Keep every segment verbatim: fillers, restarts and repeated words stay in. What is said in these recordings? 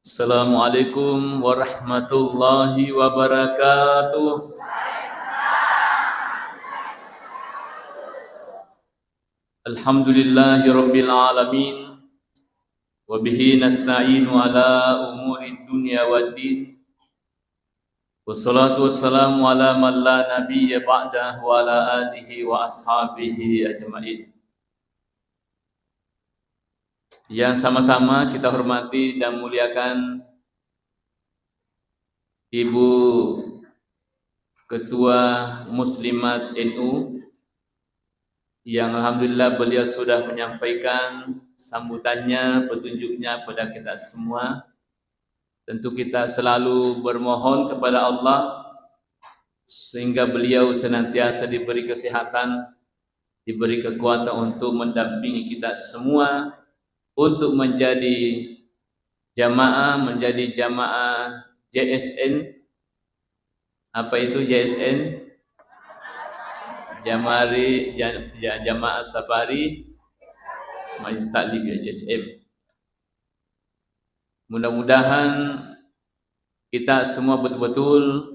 Assalamualaikum warahmatullahi wabarakatuh. Alhamdulillahi rabbil alamin. Wa bihi nasta'inu ala umuri dunya waddin. Wassalatu wassalamu ala man la nabiyya ba'dah wa ala alihi wa ashabihi ajma'in. Yang sama-sama kita hormati dan muliakan Ibu Ketua Muslimat N U, yang alhamdulillah beliau sudah menyampaikan sambutannya, petunjuknya pada kita semua. Tentu kita selalu bermohon kepada Allah sehingga beliau senantiasa diberi kesehatan, diberi kekuatan untuk mendampingi kita semua untuk menjadi jamaah, menjadi jamaah J S N. Apa itu J S N? Jamari, ja-, ja-, Jamaah Safari Majelis Taklim, ya, J S M. Mudah-mudahan kita semua betul-betul,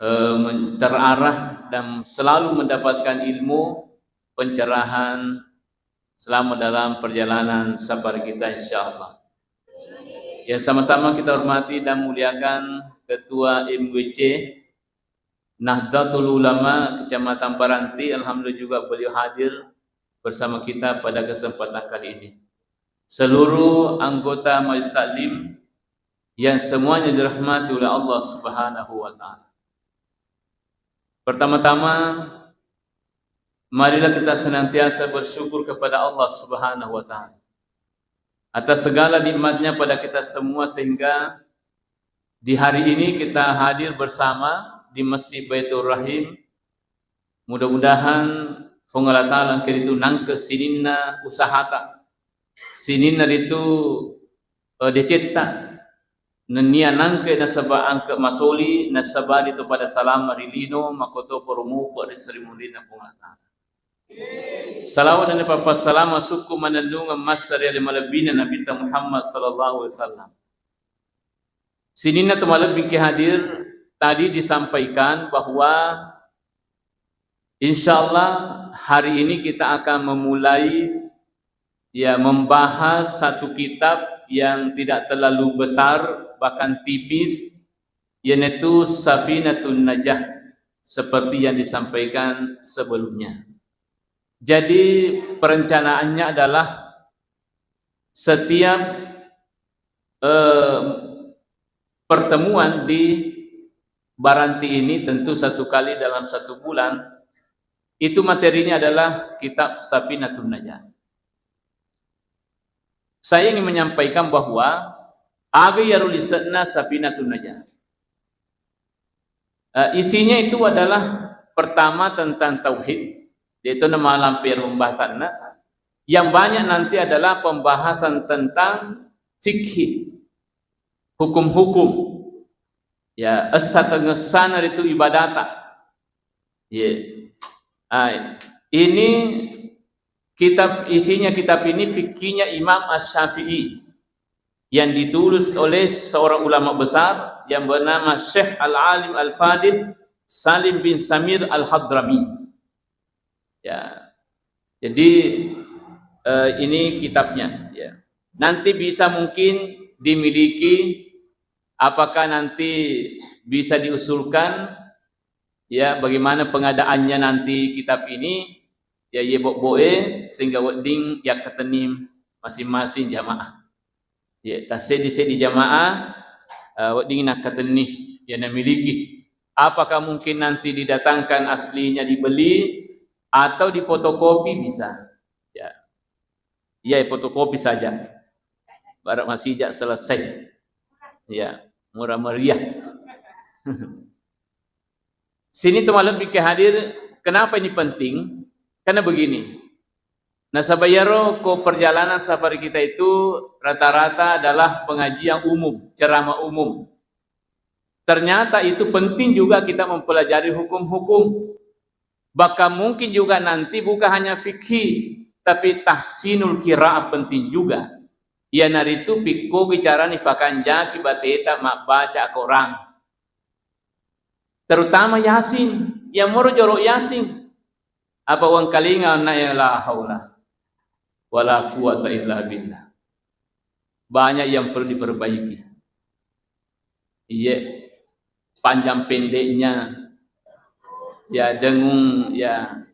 eh, men-, terarah dan selalu mendapatkan ilmu, pencerahan, selamat dalam perjalanan safar kita, insyaallah. Yang sama-sama kita hormati dan muliakan Ketua M W C Nahdlatul Ulama Kecamatan Baranti, alhamdulillah juga beliau hadir bersama kita pada kesempatan kali ini. Seluruh anggota Majelis Taklim yang semuanya dirahmati oleh Allah Subhanahu wa Ta'ala. Pertama-tama, marilah kita senantiasa bersyukur kepada Allah Subhanahu wa Ta'ala atas segala nikmatnya pada kita semua, sehingga di hari ini kita hadir bersama di Masjid Baitur Rahim. Mudah-mudahan Puang Allah Ta'ala engka ritu nangke sininna usahata, sininna ritu, eh, decetta, nennia nangke nasaba angke masoli, nasaba ritu pada salama ri lino, makoto poro mupe ri seri munrinna Puang Allah Ta'ala. Salawat dan pappasalama sukku manennungeng massa ri ale malebbina Nabitta Muhammad sallallahu alaihi wasallam. Sininna to malebbi engka hadir, tadi disampaikan bahwa insyaallah hari ini kita akan memulai, ya, membahas satu kitab yang tidak terlalu besar, bahkan tipis, yaitu Safinatun Najah, seperti yang disampaikan sebelumnya. Jadi, perencanaannya adalah setiap, eh, pertemuan di Baranti ini, tentu satu kali dalam satu bulan, itu materinya adalah kitab Safinatun Najah. Saya ingin menyampaikan bahwa aga iyaro lise'na Safinatun Najah. Eh, isinya itu adalah pertama tentang tauhid, yaitu nama lampe pembahasanna. Yang banyak nanti adalah pembahasan tentang fikih, hukum-hukum. Ya, essa tengessana ritu ibadata. Ya. Ah, ini kitab, isinya kitab ini fikihnya Imam Asy-Syafi'i yang ditulis oleh seorang ulama besar yang bernama Syekh Al-Alim Al-Fadil Salim bin Samir Al-Hadrami. Ya. Jadi, eh, ini kitabnya, ya. Nanti bisa mungkin dimiliki, apakah nanti bisa diusulkan, ya, bagaimana pengadaannya nanti kitab ini, ya, ye bobboe, sehingga wedding yakkatenni masing-masing jamaah. Ya, tasseddi-seddi jamaah, eh, wedding nakkatenni, ya, namiliki. Apakah mungkin nanti didatangkan aslinya dibeli atau difotokopi bisa? Ya. Iya, fotokopi saja. Baru masih jak selesai. Ya, murah meriah. Sini tu malebbi ke hadir, kenapa ini penting? Karena begini, nasaba iyaro ko perjalanan safari kita itu rata-rata adalah pengajian umum, ceramah umum. Ternyata itu penting juga kita mempelajari hukum-hukum. Bahkan mungkin juga nanti bukan hanya fikih, tapi tahsinul qiraah penting juga. Iyanaritu pikkogi carani fakanjaki bateta mabbaca Al-Quran. Terutama Yasin, yang moro jolo Yasin. Apa uang kalinga na ya la haula wala quwata illa billah. Banyak yang perlu diperbaiki. Iya, panjang pendeknya, ya dengung, ya.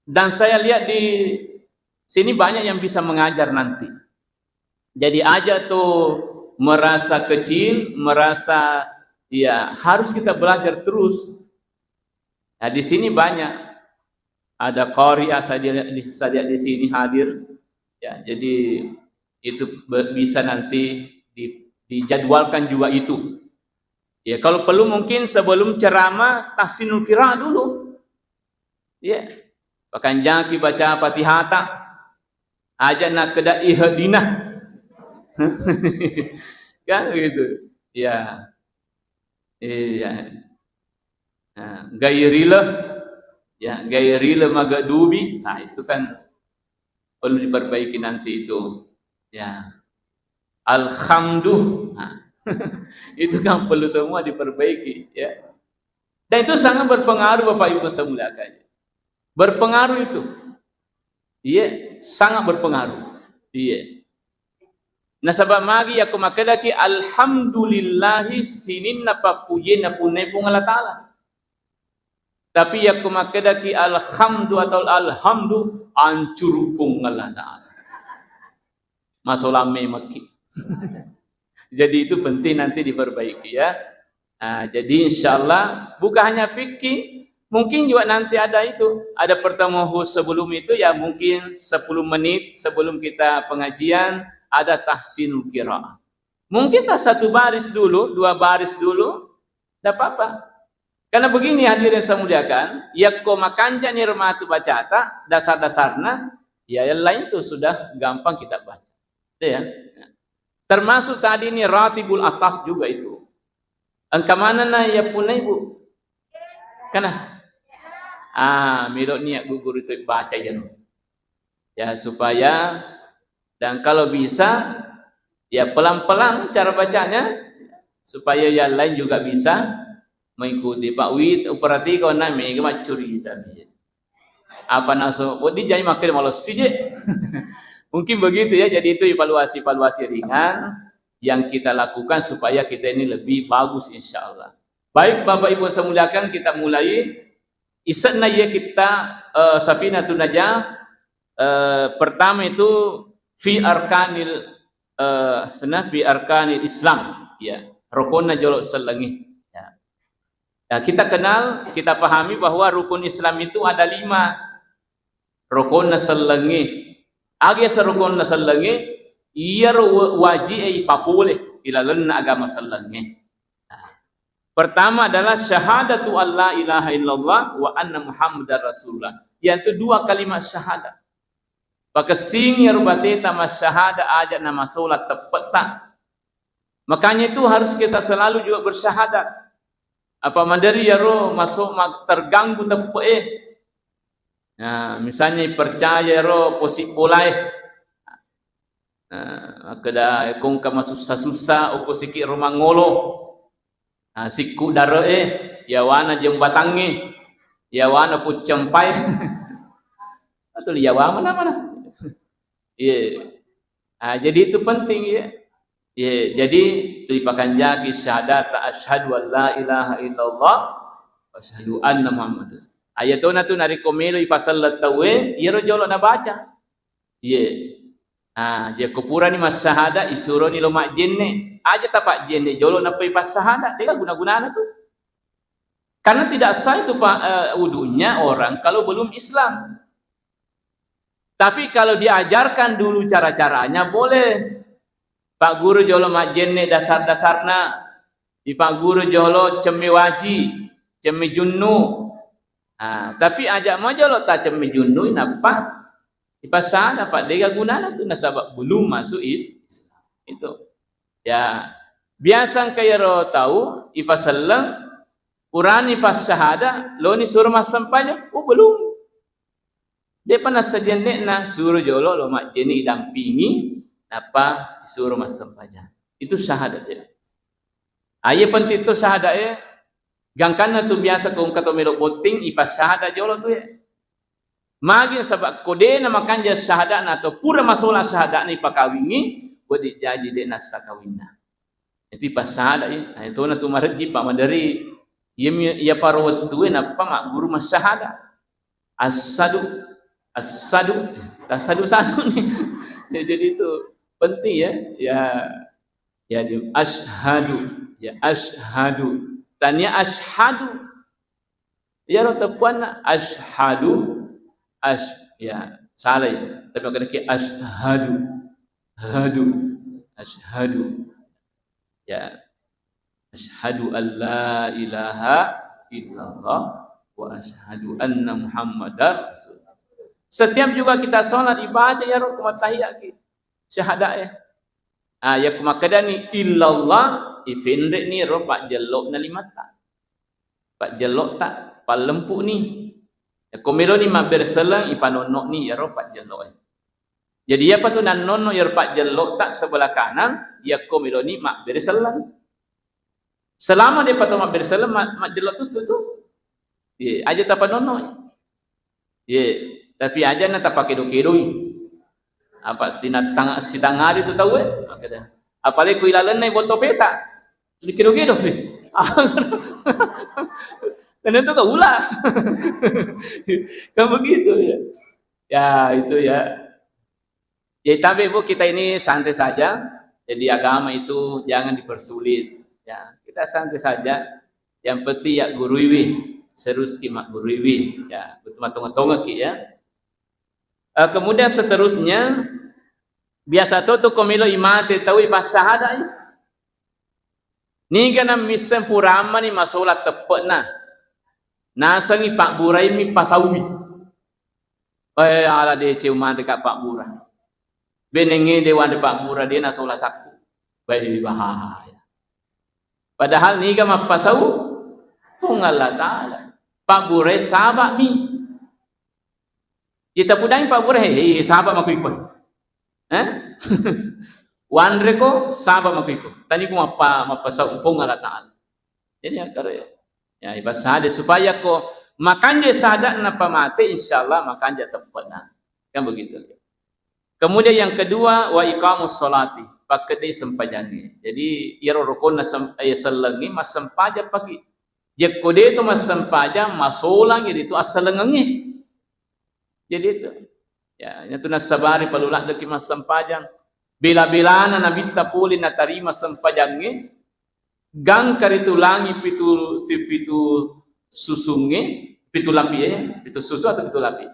Dan saya lihat di sini banyak yang bisa mengajar nanti. Jadi aja tuh merasa kecil, merasa ya harus kita belajar terus. Nah, di sini banyak ada qari'ah saja di, saja di sini hadir. Ya, jadi itu be- bisa nanti di- dijadwalkan juga itu. Ya, kalau perlu mungkin sebelum ceramah tahsinul qiraah dulu. Ya. Pakanjaki baca Fatihata. Aja nakkeda ihdina. Kan gitu. Ya. Iya. Nah, gairila, ya, gairila magadubi, nah itu kan perlu diperbaiki nanti itu. Ya. Alhamdu. Nah, itu kan perlu semua diperbaiki, ya. Dan itu sangat berpengaruh, Bapak Ibu saya muliakan. Berpengaruh itu. Iya, sangat berpengaruh. Iya. Nasaba magi yakko makkedaki alhamdulillahi sininna pappujienna punnai Puang Allah Ta'ala. Tapi yakko makkedaki alhamdu atau alhamdu, ancuru Puang Allah Ta'ala. Masolang memekki. Jadi itu penting nanti diperbaiki ya. Nah, jadi insya Allah bukan hanya fikih, mungkin juga nanti ada itu, ada pertemuan khusus sebelum itu ya, mungkin sepuluh menit sebelum kita pengajian ada tahsinul qiraah. Mungkin tak satu baris dulu, dua baris dulu, tidak apa-apa. Karena begini hadirin saya muliakan, yakko makanjani rematu bacata, dasar-dasarna, ya yang lain itu sudah gampang kita baca. Itu ya. Termasuk tadi ini ratibul atas juga itu. Engka manenna ya punna ibu? Kana? Ah, melo niat guguru itu baca ya. Ya supaya, dan kalau bisa ya pelan-pelan cara bacanya supaya yang lain juga bisa mengikuti. Pak Wit, perhatikan, nah, mega maccurita. Apa naso, oh, di jai makkeda malessi je. Mungkin begitu ya, jadi itu evaluasi-evaluasi ringan yang kita lakukan supaya kita ini lebih bagus insya Allah. Baik Bapak Ibu saya muliakan, kita mulai. Isenna ya kita eh, Safinatun Najah eh, pertama itu fi arkanil eh, sana fi arkanil Islam, ya, rukun jolo sellengi. Ya. Ya, kita kenal, kita pahami bahwa rukun Islam itu ada lima. Rukunna sellengnge. Aga yaseng rukunna sellengnge? Iyaro wa- waji'e ipapole ilalenna agama sellengnge. Nah, pertama adalah syahadatu alla ilaha illallah wa anna Muhammadar Rasulullah. Yang itu dua kalimat syahadat. Pakessing iyaro bateta masyahada aja namasola teppetta. Makanya itu harus kita selalu juga bersyahadat. Apa maderi yaro masuk terganggu teppe e. Nah, misalnya percaya ro posik bolae. Nah, makkeda kongka masussa-sussa, okko siki ro mangolo. Nah, sikku dare e, yawana jembatangnge, yawana puccempai. Atau yawa mana mana. Iya. Ah, jadi itu penting ya. Iya, jadi itu dipakanjaki syahadat asyhadu an la ilaha illallah wa asyhadu anna Muhammad. Ayatona tu narekko melo ipasella tauwe, iyaro jolo nabaca. Iya. Ah, jekko purani massahada isuroni lo majjenne. Aja tapajjenne jolo nappa ipassahada, dega guna-gunana tu. Karena tidak sah itu Pak eh, wudunya orang kalau belum Islam. Tapi kalau diajarkan dulu cara-caranya boleh. Pak Guru jolo majjenne dasar-dasarna, di Pak Guru jolo cemme waji, cemme junnu. Ah, tapi aja mau jolo ta cemme junnu nappa ipasana Pak dega gunana tu nasaba belum masuk is Islam. Itu. Ya, biasa engka iyaro tau ipaselleng purani fassahada loni suro massempajang, oh belum. Depa nassedia ne'na suro jolo lo majjeni idampingi nappa isuro massempajang. Itu syahadat, ya. Aye penting tu syahadat, eh. Gangkanna tu biasa ko engka to melo botting, ifassahada jolo tu, ya. Magi nasaba ko de na makanja syahadana atau pura masola syahadana ipakawingi, wedding jaji de nassa kawinna. Itu ipassahada, ya. Nah, itu na tu marejji, Pak, maderi. Iya mi, iya paro wettue nappa magguru massahada. Assadu, assadu, tasadu-sadu ni. Ya, jadi itu penting, ya. Ya, jadi asyhadu, ya, asyhadu. Tania asyhadu. Iyaro teppuanna asyhadu, asy-, ya, salah, ya. Tapi makkeda ki asyhadu. Hadu. Asyhadu. Ya. Asyhadu an la ilaha illallah wa asyhadu anna Muhammadar Rasulullah. Setiap juga kita sholat, ibaca iyaro ko mattahiyat ki. Syahadat, ya. Ah, yakko makkedani illallah, ifenre'ni ro pajjello'na limatta. Pajjello'ta, pallempu'ni. Yakko meloni mabbere selleng, ifanonno'ni iyaro pajjello'e. Jadi, iyapa tu nannonno iyaro pajjello'ta sebelah kanan, yakko meloni mabbere selleng. Selama de'pa to mabbere selleng, ma-, majjello tuttu tu. Ye, aja tapanonno. Ye, tapi aja na tapakedo-kedoi. Apa tinattang-, sitangari tu tauwe? Makkeda. Apalagi ku ilalenna botto peta. Dikedo-kedo. Tentu ke ula. Kan begitu, ya. Ya, itu, ya. Jadi, tapi, Bu, kita ini santai saja. Jadi, agama itu jangan dipersulit. Ya, kita santai saja. Yang penting ya guruiwi, seruski magguruiwi. Ya, betul matonga-tonga ki, ya. Eh, kemudian seterusnya, biasa to tu ko melo imate tau ipassahadai. Niga na misseng purammani masola teppe'na. Nasengi pabburaimmi pasaui. Eh, ala deceng manre ka pabbura. Benengnge de wanre pabbura, de nasola sakku. Bai, bahaya. Padahal niga mappasau Puang Allah Ta'ala. Pabburai saba'mi. Ita pudangi pabbura, he, he, saba' mako iko. Eh? Wanreko saba' mako iko. Taniku mappa-, mappasau Puang Allah Ta'ala. Jadi, ya, karo ya. Ya, ifassahada supaya ko makanja syahadatna pamate, insyaallah makanja teppe'na. Kan begitu. Kemudian yang kedua, wa iqamus sholati, pakkedai sempajangnge. Jadi, iyaro rukonna sem-, eh, sellengnge massempajang paki. Jekko de to massempajang, masolangi ritu assellengengnge. Jadi itu. Ya, itu nassabari palu ladde'ki massempajang. Bela-belana Nabitta pole natarima sempajangnge, gangka ritu langi pitu, si pitu susungnge, pitu lapi, eh, pitu susu atau pitu lapi?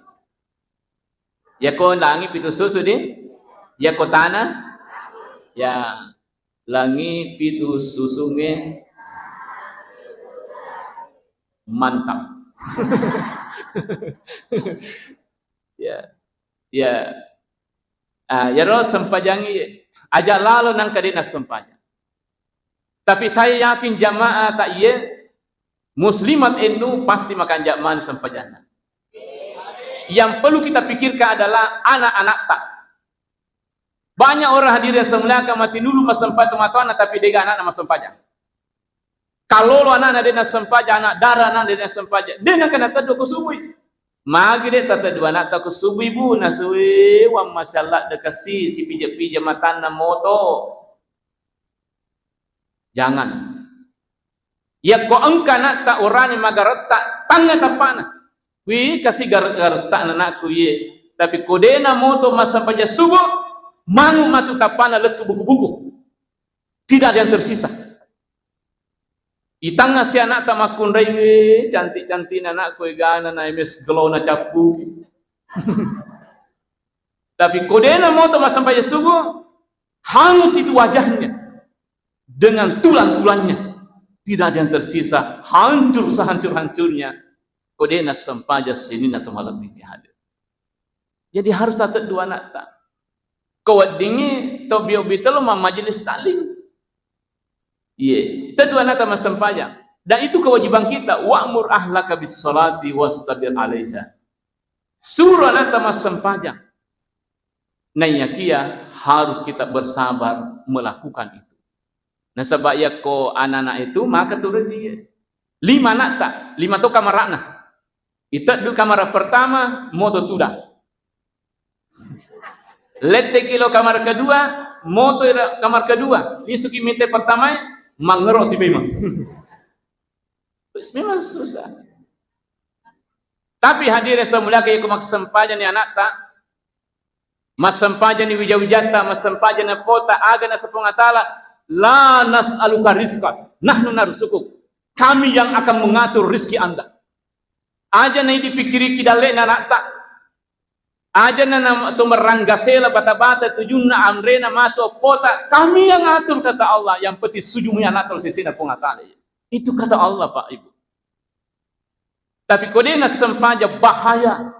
Yako langi pitu susu di? Yako tanah? Ya, langi pitu susungnge. Mantap. Ya. Ya. Ah, yaro sempajangngi aja lalo nangka de nassempajang. Tapi saya yakin jamaah ta iye muslimat ennu pasti makanja mani sempajanna. Yang perlu kita pikirkan adalah anak-anak ta. Banyak orang hadirin yang saya muliakan mati dulu massempajang tomatoanna tapi dega anakna massempajang. Kallolo anakna de nassempajang, anak dara anakna de nassempajang. De nangka nateddu ko subui. Magi de tateddu anakta ko subui, Bu, nasewang masyaallah de kasi sipija-pija matanna moto. Jangan. Yakko engka anakta orani magaretta, tangnga tappana. Wi kasi gar-, garetta anakku ye. Tapi ko de namoto massempajang subuh, mangu matu tappana lettu buku-buku. Tidak ada yang tersisa. Itangnga si anakta makkunrai, "Weh, cantik-cantikna anakku, egana na M S Glow na cappuki." Tapi ko de namoto massempajang subuh, hangus itu wajahnya dengan tulang-tulangnya. Tidak ada yang tersisa, hancur sehancur-hancurnya. Ko de nassempajang sininna to malebbi hadir. Jadi harus tateddu anakta. Ko weddingngi to bio-, bito lo ma-, majelis taklim. Iye, teddu anakta massempajang. Dan itu kewajiban kita, wa'mur ahlaka bis salati wastabir alaiha. Suruh anakta massempajang. Naiyakia harus kita bersabar melakukan itu. Nasaba yakko anak-anak itu maka turun dia. Lima anakta, lima to kamarana. Iteddu kamar pertama, moto tudang. Letteki lo kamar kedua, moto ira kamar kedua. Lisuki mite pertama, mangero si memang. Memang susah. Tapi hadirin saya muliakan, yakko massempajang ni anakta, massempajang ni wija-wijatta, massempajang ni pota, aga naseng Puang Allah Taala, "La nas'aluka rizqan, nahnu narzuquk." Kami yang akan mengatur rizki Anda. Aja na dipikiriki dalle'na anakta. Aja na, na to merangga sela bata-bata tujunna, anrena, matu eppota, kami yang atur, kata Allah, yang penting sujumui anakta sesena Puang Allah Taala. Itu kata Allah, Pak Ibu. Tapi ko de nassempajang, bahaya.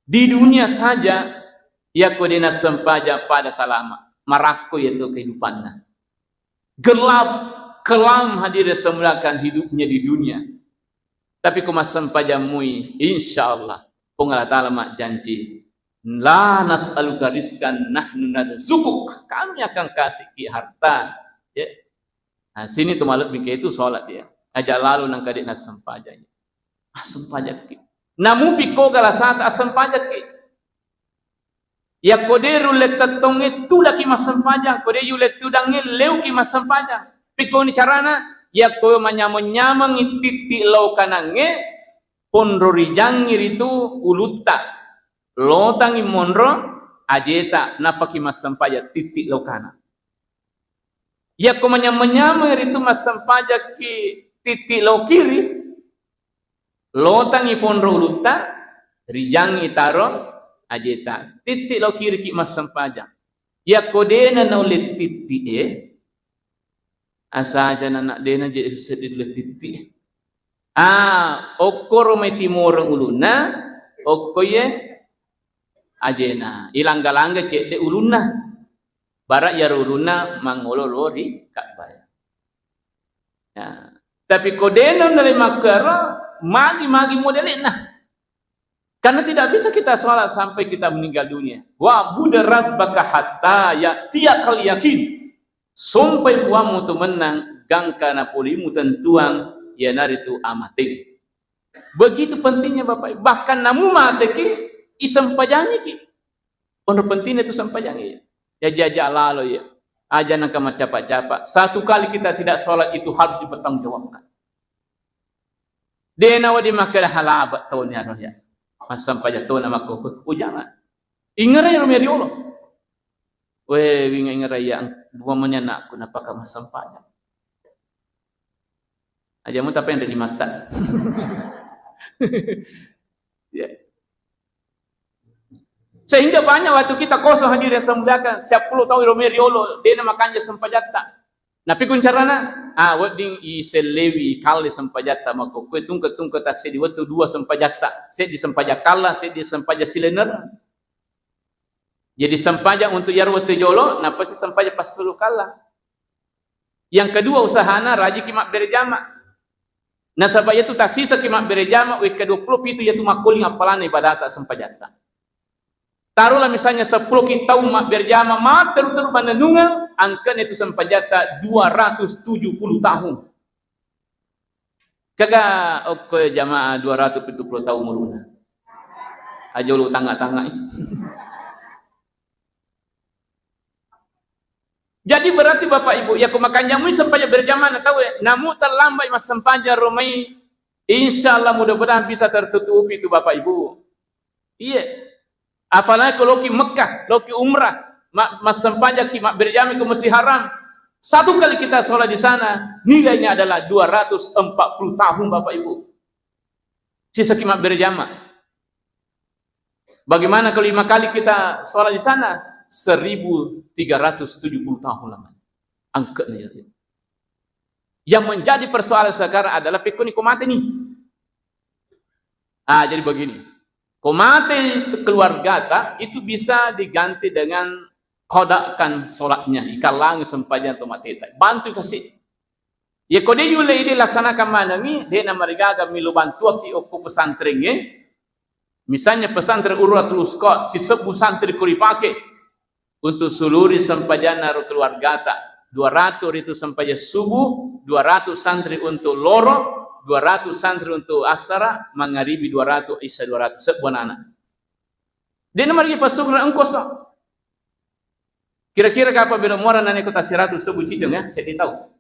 Di dunia saja, yakko de nassempajang pada salama, marakko yatu kehidupanna. Gelap, kelam, hadirin saya muliakan, hidupnya di dunia. Tapi ko massempajang mui, insya Allah, Puang Allah Taala majjanci, "La nas'aluka rizqan, nahnu narzuquk." Kami akan kasih ki harta. Ya. Nah, sini tu malebbi ke itu sholat dia. Aja lalu nang kade nassempajang. Assempajakki. Namupi ko galasata, assempajakki. Yakko de rulle tettongnge, tulaki massempajang. Ko de yulle tudangnge, leuki massempajang. Pikkoni carana, yakko manyameng-nyamengi titti lao kanangnge, ponro rijangngi ritu ulutta. Lotangi monro ajeta, nappaki massempajang titti lao kanang. Yakko manyameng-nyameng ritu massempajakki titti lao kiri, lotangi ponro ulutta, rijangngi taro ajeta. Titti lao kiriki massempajang. Yakko dena naulle titti e, asaja nana dena je seddi le titti. Ah, okkoro mai timoreng ulunna, okko ye ajena. Ilangga-langga cedde ulunna. Bara iyaro ulunna mangolo lao ri Ka'bah. Ya. Tapi ko dena nale makkero, magi-magi modele'na. Karena tidak bisa kita sholat sampai kita meninggal dunia. "Wa'bud rabbaka hatta ya'tiyakal yakin." Sompai Puammu tu mennang gangka napolimu tentuang, iyanaritu amateng. Begitu pentingnya Bapak Ibu. Bahkan namu mateki, isempajangiki. Onro pentingnya tu sempajang iya. Ya jaja lalo iya. Aja nangka macapa-capa. Satu kali kita tidak sholat itu harus dipertanggungjawabkan. Dena wadi makkeda halaba toni aro ya. Massempajang tona makkoko. Ujana. Ingerai ro meriolo. We, winga ingerai ya, dua meni anakku napaka massempajang. Aja mu tapenre limatta. Ya. Sehingga banyak waktu kita kosong, hadirin yang saya muliakan, seppulo taung iro meriolo, dena makanja sempajatta. Napi kuncarana, ah, wedding isellewi kalle sempajatta makkokkoe tungke-tungke tassedi wettu dua sempajatta, seddi sempajang kalla, seddi sempajang silenner. Jadi sempajang untuk iyaro wettu jolo, napasi sempajang pasulu kalla. Yang kedua, usahana rajiki mabbere jama. Nasaba iyatu tasisaki mabbere jama, wekka dua pulo pitu iyatu makkuling appalana ibadata sempajatta. Taruhlah misalnya seppulo ki taung mabbere jama, matteru-teru mannennungeng, angkana itu sempajatta dua ratus tujuh puluh tahun. Kaga okko jamaah dua ratus pitu puluh taung umuruna. Aja lu tanga-tangai. Jadi berarti Bapak Ibu, ya ko makanjamui sempajang berjamaah na tau, namu terlambat massempajang romai, insya Allah mudah-mudahan bisa tertutupi itu Bapak Ibu. Iya. Apalagi kalau ki Mekah, kalau ki umrah, ma-, massempajakki, mabberjamaki ke Masjid Haram. Satu kali kita sholat di sana, nilainya adalah dua ratus empat puluh tahun, Bapak Ibu. Sisaki mabberjama. Bagaimana kalau lima kali kita sholat di sana? Seribu tiga ratus tujuh puluh tahun lamanya. Angkatnya ya. Yang menjadi persoalan sekarang adalah pekko ni ko mate ni. Ah, jadi begini. Ko mate keluargata itu bisa diganti dengan kodakan sholatnya, ikallangi sempajang to mateta. Bantu kasih. Ya ko de yule ide laksanakan manengi, de namarigaga milu bantuaki okko pesantrengnge. Misalnya pesantren Urwatul Wusqa, sisebbu santri ko ripake untuk seluruh sempajanna ro keluargata, dua ratus ritu sempajang subuh, dua ratus santri untuk loro, dua ratus santri untuk asara, mangaribi dua ratus, isya dua ratus, sebbu anak-anak. De'na marigi pasukra engkoso. Kira-kira kapang melo muara nane kota siratu sebbu ciceng ya, seddi tau.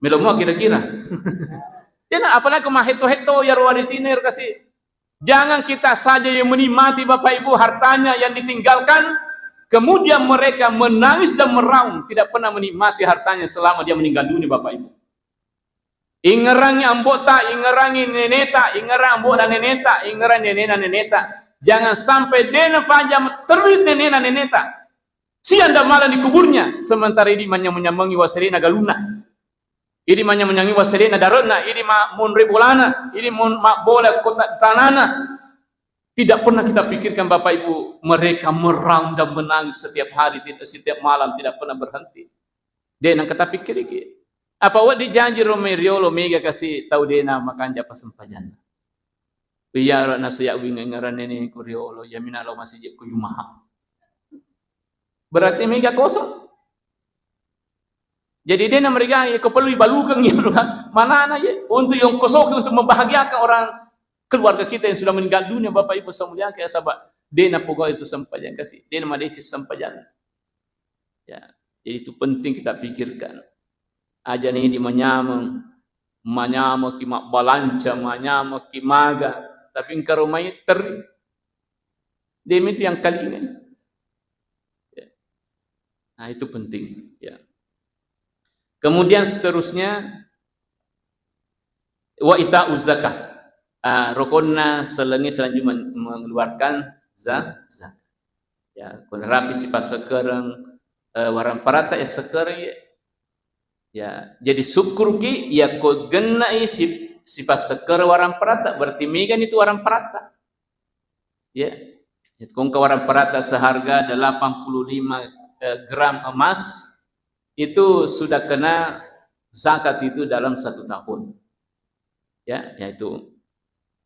Melo mua kira-kira. De'na, apalagi ko mahetto-hetto yaro warisina yaro kasi. Jangan kita saja yang menikmati Bapak Ibu hartanya yang ditinggalkan, kemudian mereka menangis dan meraung, tidak pernah menikmati hartanya selama dia meninggal dunia Bapak Ibu. Ingerangi ambo'ta, ingerangi neneta, ingerang ambo'na neneta, ingerang nenena neneta. Jangan sampai de'na faja terri nenena neneta. Siang dan malam di kuburnya, sementara idi manyameng-nyamengi waserena galunna. Idi manyameng-nyamengi waserena dare'na, idi ma-, monre bolana, idi mon-, mabbola kota tanana. Tidak pernah kita pikirkan, Bapak Ibu, mereka meraung dan menangis setiap hari, tid-, setiap malam, tidak pernah berhenti. De' nengka tapikkiriki. Apa wedding janji ro mai riolo mega kasi tau de'na makanja pasempajanna. Iyaro nasiya wingengeran nene ku riolo, yamina lao masiji ku Jumaha. Berarti mega kosong. Jadi de'na meriga, ya, ko perlu ibalukeng ya, manana ya, untuk yang kosoki, untuk membahagiakan orang keluarga kita yang sudah meninggal dunia, Bapak Ibu saya muliakan ya, sabab de'na pogau itu sempajang kasi, de'na madeceng sempajang. Ya, jadi itu penting kita pikirkan. Aja ni di manyameng, manyameng ki mabbalanca, manyameng ki maga, tapi engka ro mai terri. Demi itu yang kalingan. Ya. Nah, itu penting, ya. Kemudian seterusnya, wa ita'uz zakah. Ah, rokonna selengi selanjutnya men-, mengeluarkan za-, zakat. Ya, ko narapi sipassekkereng, eh, waramparatta ya sekkereng ya. Ya, jadi sukkuruki ya ko gennai si-, sipassekkereng waramparatta, berarti megani tu waramparatta. Ya. Ko engka waramparatta seharga delapan puluh lima, eh, gram emas, itu sudah kena zakat itu dalam satu tahun. Ya, yaitu,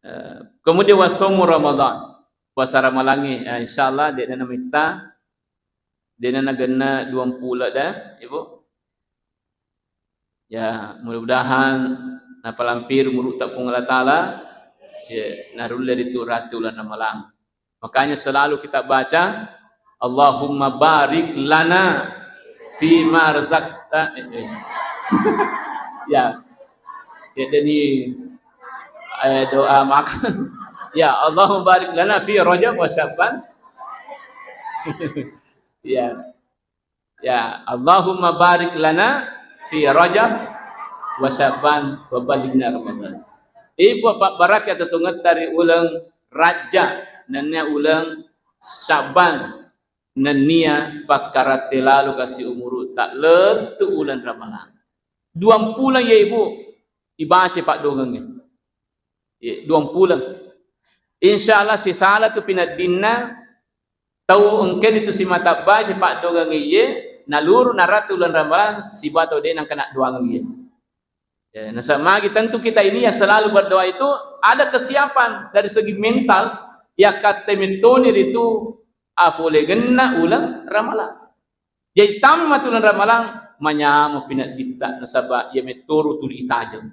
eh, kemudian wa shaumu Ramadan, puasa Ramalangnge, eh, insyaallah de'na namitta, de'na nagenna duampulo da, Ibu. Ya, mudah-mudahan napalampir umuru'ta Puang Allah Ta'ala, ya, narulle ritu ratu uleng Ramalang. Makanya selalu kita baca, "Allahumma barik lana fima razaqta." Eh, eh. Ya. Jadi ni, eh, doa makan. Ya, "Allahumma barik lana fi Rajab wa Sya'ban." Ya. Ya, Allahumma barik lana fi Rajab wa Sya'ban wa ballighna Ramadan. Ipo pabbarakka tetungetta ri uleng Rajab, nennia uleng Sya'ban, nennia pakkaratte lalo kasi umuru'ta lettu uleng Ramalang. Duampuleng ya Ibu, ibaca paddoangengnge. Ye, duampuleng. Insyaallah sisala tu pineddinna tau engkani tu simata baca paddoangengnge iye, naluru naratu uleng Ramalang sibawa tau de' nengka naddoangeng iye. Ya, nasaba magi tentu kita ini yang selalu berdoa itu ada kesiapan dari segi mental, yakkatte mettoni ritu apolegenna uleng Ramalang. Jadi tamma tu uleng Ramalang, manyameng pinedditta, nasaba iya mettoru tuli itajeng.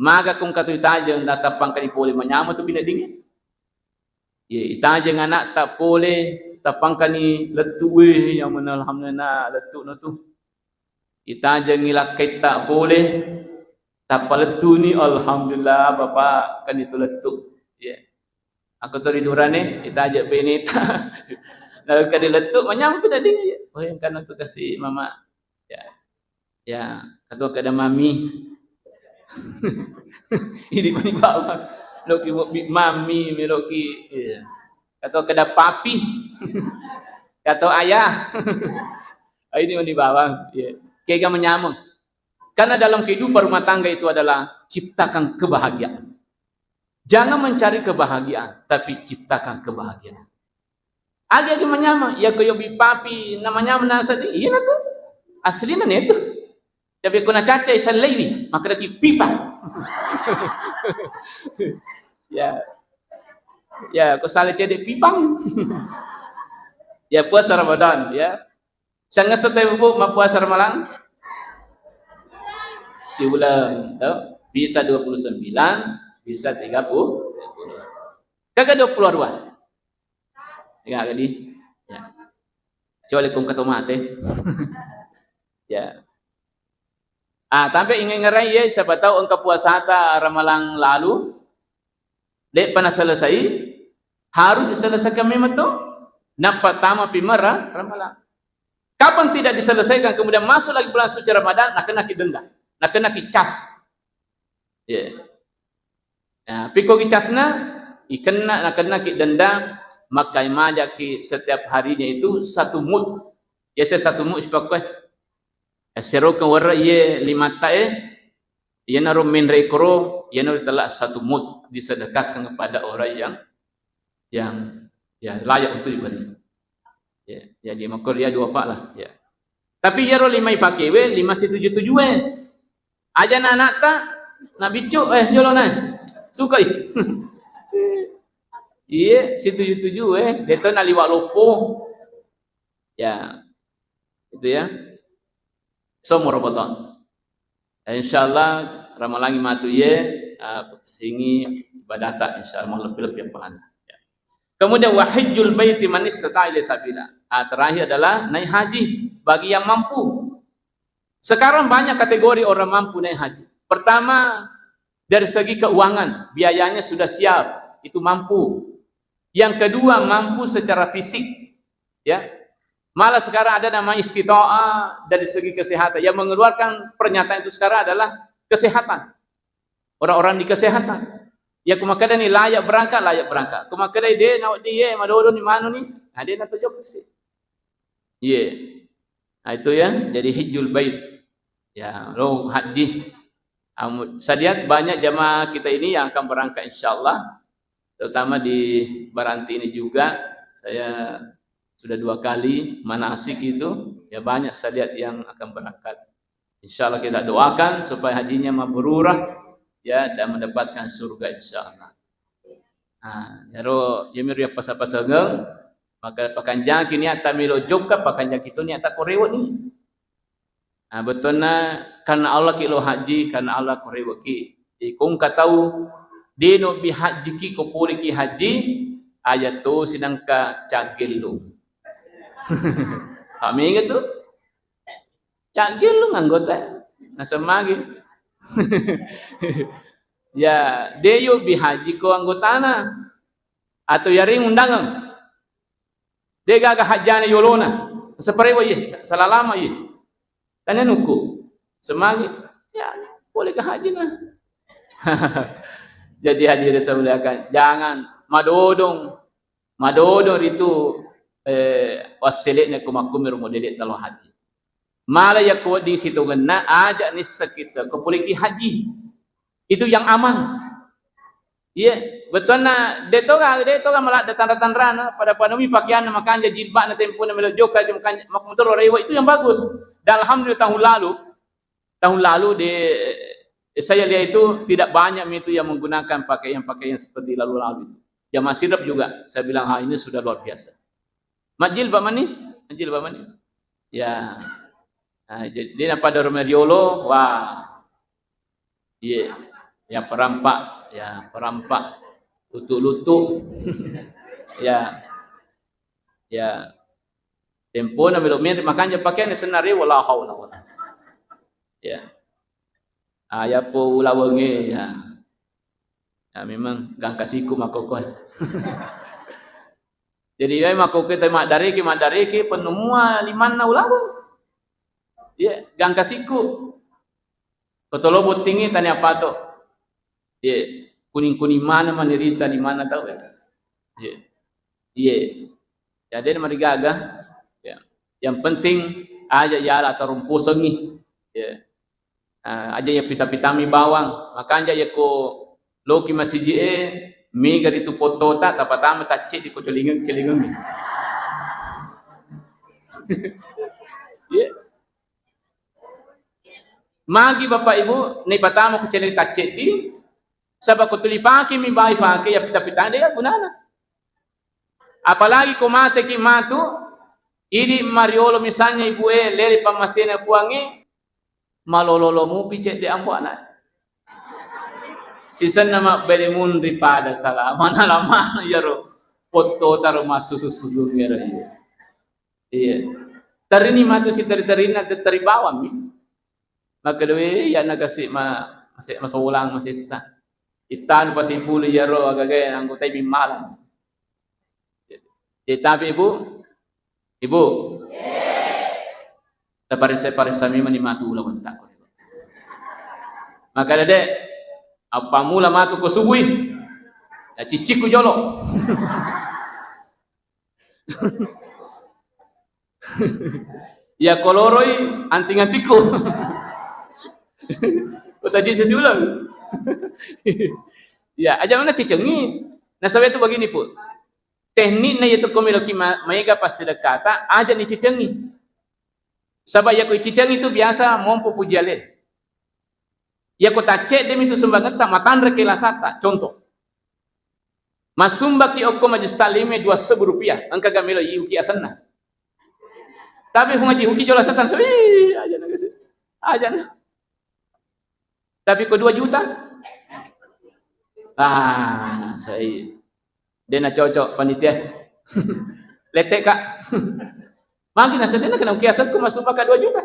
Maga ko engka tu itajeng, natappangkani pole, manyameng tu pineddingnge. Ye, itajeng ana'ta pole, tappangkani lettu, weh, iya mena alhamdulillah lettu'na tu. Itajengngi lakkaitta pole, tappa lettuni, alhamdulillah, Bapak, kan itu lettu. Ye. Aku to ri durane, itajeng beneta. Nalekka di lettu, manyameng tu dadi. Oh, engkana tu kasi mama. Ya. Ya, katuo kada mami. Idi mani bawang. Loki wobbi mami, meloki, iya. Katuo kada papi. Katuo ayah. Ini mani bawang. Iya. Kega manyameng. Karena dalam kehidupan rumah tangga itu adalah ciptakan kebahagiaan. Jangan mencari kebahagiaan, tapi ciptakan kebahagiaan. Agi-agi manyameng, iya ko yobbi papi na manyameng naseng di, iyana tu. Aslina na itu. Tapi ko nacaccai, sellaiwi, makkedaki pipa. Ya. Ya, ko sala cedde pipang. Ya, puasa Ramadan, ya. Sangesso tau, Bu, mappuasa Ramalang? Siuleng, to? Bisa dua puluh sembilan, bisa tiga puluh. Kaga dua puluh dua. Ya, jadi. Ya. Kecuali kong keto mate. Ya. Ah, tapi inge-, ingerai ye, siapa tahu engka puasata Ramalang lalu, de'pa naselesai, harus diselesaikan memang to. Nappa tama pi mara Ramalang. Kapan tidak diselesaikan, kemudian masuk lagi bulan suci Ramadan, nakenaki denda, nakenaki cas. Ya. Nah, piko ki casna, ikenna, nakennaki denda, maka majaki setiap harinya itu satu mud. Ya, saya satu mud sipakkoe. Esserokeng warra iye limatta e, iyanaro menre koro, iyanaro telah satu mud disedekahkan kepada orang yang, yang, ya, layak untuk diberi. Ya, jadi makko ya dua pak lah, ya. Tapi iyaro lima ipakewe, lima situju-tujue. Aja na anatta, na biccu, eh, jolo na. Sukai. Iye, situju-tujue, deto na liwa loppo. Ya. Itu ya. Somo Ramadan. Insyaallah Ramalangi matu ye, ah, singi ibadata insyaallah lebbi-lebbi appahanna. Ya. Kemudian wa hajjul baiti man istata'a ilaihi sabila. Ah, terakhir adalah naik haji bagi yang mampu. Sekarang banyak kategori orang mampu naik haji. Pertama, dari segi keuangan, biayanya sudah siap, itu mampu. Yang kedua, mampu secara fisik, ya. Malah sekarang ada namanya istita'ah dari segi kesehatan. Yang mengeluarkan pernyataan itu sekarang adalah kesehatan. Orang-orang di kesehatan. Ya, kumakkeda ni layak berangkat, layak berangkat. Kumakkeda de' nawedding ye, madodo ni manu ni, nah, de' natojokka si. Iya. Nah, itu ya, jadi hijjul bait. Ya, lo haji. Am-, saya lihat banyak jamaah kita ini yang akan berangkat insyaallah, terutama di Baranti ini juga. Saya sudah dua kali manasik itu, ya banyak saya lihat yang akan berangkat. Insyaallah kita doakan supaya hajinya mabrurah, ya, dan mendapatkan surga insyaallah. Nah, iyaro, iyami riappasa-pasangeng, maka pakanjaki niatta melo jokka, pakanjaki to niatta korewe ni. Nah, bettuanna karena Allah ki lo haji, karena Allah korewe ki. Jadi, ko engka tau de' nobbi haji ki, ko pole ki haji, aja to sidangka caggellu. Paham inge tu? Caggellu anggota. Nasemmagi. Ya, de' yobbi haji ko anggotana. Atau yaring undangan. De' gaga hajjana yolona. Separewa iye, salalama iye. Tanya nuku. Semagi, ya, boleh ke haji nah. Jadi hadirin saya muliakan, jangan madodong, madodong ritu, eh, wassele'na ko makkumiro modele talo haji. Mala yakko wedding sitongenna aja nisseng kita ko pole ki haji. Itu yang aman. Iya, bettuanna de' toga, de' toga maladde tanra-tanrana, pada-pada mi pakeanna makanja jilbabna tempona melo jokka, makanja, makmutoro rewa, itu yang bagus. Dan alhamdulillah tahun lalu, tahun lalu de', saya lihat itu tidak banyak itu yang menggunakan pakaian-pakaian seperti lalu-lalu itu. Jamaah sirep juga, saya bilang, "Ah, ini sudah luar biasa." Majjilbab mani, majjilbab mani. Ya. Nah, jadi dia pada rumah riolo, wah. Iya. Ya perampak, ya perampak. Lutu-lutu. Ya. Ya. Tempona melo menre makanja pakeanna senare wala haula wala. Ya. Aya po ulawengnge, ya. Ya, memang gangka siku makkokkoe. Jadi, eh, makkokkoe te maddareki, maddareki, penemu mua limanna ulaweng. Iya, gangka siku. Kotolo bottingngi tania pato. Iya, kuning-kuning mana manirita di mana tau, ya. Iya. Iya. Ya, de' marigaga. Ya. Yang penting aja yala tarumpusengngi. Ya. Ah, aja ya pita-pitami bawang. Makanja ya ko loki masiji e, mega ritu potota, tapatama tacce di ko celingeng-, celingeng. Iya. Magi Bapak Ibu, ni patama ko celingeng tacce di, saba ko tuli pake mi bai pake ya pita-pitang de' gunana. Apalagi ko mateki matu, idi mariolo misalnya ibu e, lele pammasena Puangnge, malololo mupi cedde ambo ana. Sisenna mabbere munri pada salama, nalama iyaro potto taro massusu-susu ngero iya. Iya. Terini matu siteri-terina, teri bawammi. Makkedae, "Iya na kasi ma-, mase-, masolang masessa. Ittanu pasipulu iyaro agaga anggotai bimmalang." Jadi, tapi Ibu, Ibu, taparessa-paressa memang ni matu ulaweng takko. Makkeda, "Dek, appammula matu ko subui, na cicciku jolo." Iya koloroi anting-antikku. Kota Yesus ulang. Ya, aja mana cicengi. Nasaba itu begini, Bu. Teknikna itu ko meloki ma-, maega passedekkata, aja ni cicengi. Saba iya ko icicengi itu biasa mompo puji ale. Iya ko taccedde mi tu sumbangetta, matanre ke lasata. Contoh. Massumbaki okko majelis taklim dua sebbu rupiah, engka ga melo iuki asenna. Tapi Puang Haji, uki jolo asenna, so, ih, aja na kasi. Aja na. Tapi ko dua juta? Ah, sai. Dena cocok panitia. Lete, Kak. Magi nasa dena kena uki asenku massumbaka dua juta.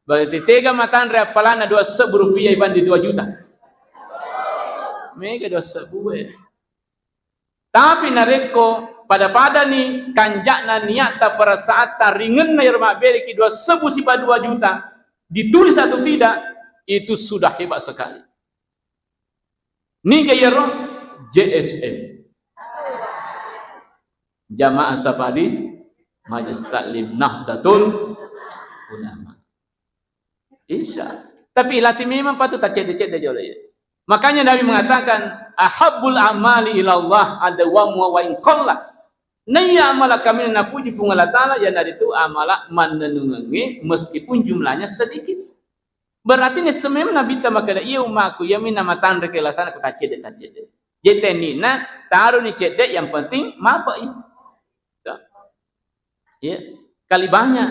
Berarti tega matanre appalanna dua sebbu rupiah ibanding dua juta. Mega dua sebbu, eh. Tapi narekko pada-padani kanja'na niatta, perasaatta, ringenna iyaro mabbereki dua sebbu siba dua juta, ditulis atau tidak, itu sudah hebat sekali. Niga iyaro? J S M. Jamaah Safari Majelis Taklim Nahdlatul Ulama. Insya. Tapi lati memang patut taccedde-cedde jolo, ya. Makanya Nabi mengatakan, "Ahabbul amali ilallah adwamuha wa in qalla." Naiya amala kaminang napuji Puang Allah Ta'ala, iyanaritu amala mannennungengnge meskipun jumlahnya sedikit. Berarti nisseng memang Nabitta makkeda, "Iya ummaku, iyami namatanre ke lasana ku taccedde-taccedde." Jadi teknikna, taroni cedde, yang penting mape'i. Tuh. Iya. Kali banyak.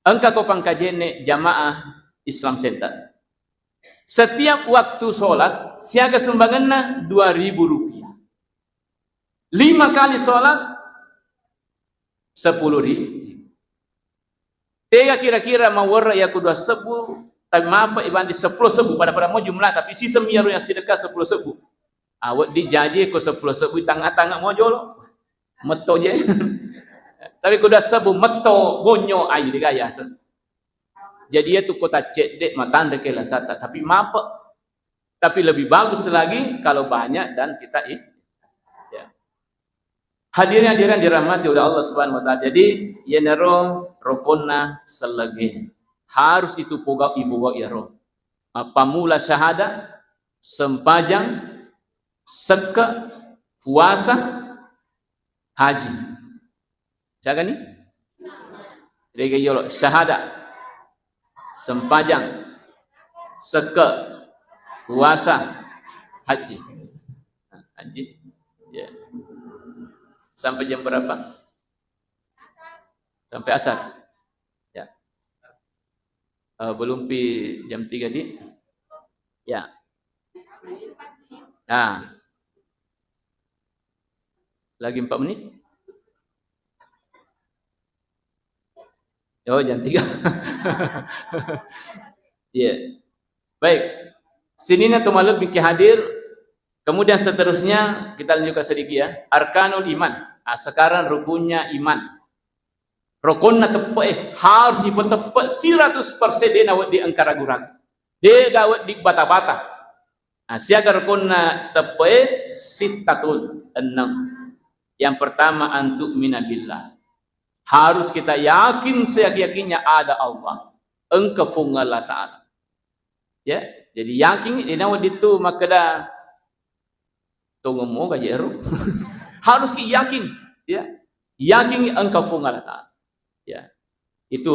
Engka ko pangkajenne jamaah Islam Center. Setiap waktu sholat, siaga sumbangenna dua ribu rupiah. Lima kali sholat, sepuluh ribu. Tega kira-kira mawerre iya ku dua sebbu, tapi mapa ibanding sepuluh sebbu, pada-pada mo jumlah, tapi siseng iyaro yang sedekah sepuluh sebbu. Ah, wedding jaji ko sepuluh sebbu tangnga-tangnga mo jolo. Metto je. Tapi ko dua sebbu metto bonyo, ai, de gaya se. Jadi iya tu kota cedde matanre ke lasata, tapi mape. Tapi lebih bagus lagi kalau banyak dan kita i-, ya. Hadirin-hadirin dirahmati oleh Allah Subhanahu wa Ta'ala. Jadi, iyanaro rokonna sellege. Harus itu pogau, ipogau iyaro. Mappamula syahada, sempajang, sekke, puasa, haji. Siaga ni? Rega yolo, syahada, sempajang, sekke, puasa, haji. Haji. Ya. Sampai jam berapa? Sampai asar. Ya. Eh, belum pi jam tiga di. Ya. Nah. Lagi empat menit. Oh, jam tiga. Iya. Baik. Sininna to malebbi ki hadir. Kemudian seterusnya kita lanjutkan sedikit ya. Arkanul iman. Ah, sekarang rukunnya iman. Rokonna teppe'e harus ipateppe' seratus persen, de' nawedding engka ragu-ragu. De'ga wedding bata-bata. Nah, siaga rokonna teppe'e? Sittatun, enneng. Yang pertama, antu'mina billah. Harus kita yakin seyakin-yakinnya ada Allah. Engka Puang Allah Ta'ala. Ya, jadi yakin, de' nawedding tu makkeda, tongeng moga je ero. Harus ki yakin, ya. Yakin engka Puang Allah Ta'ala. Ya. Itu,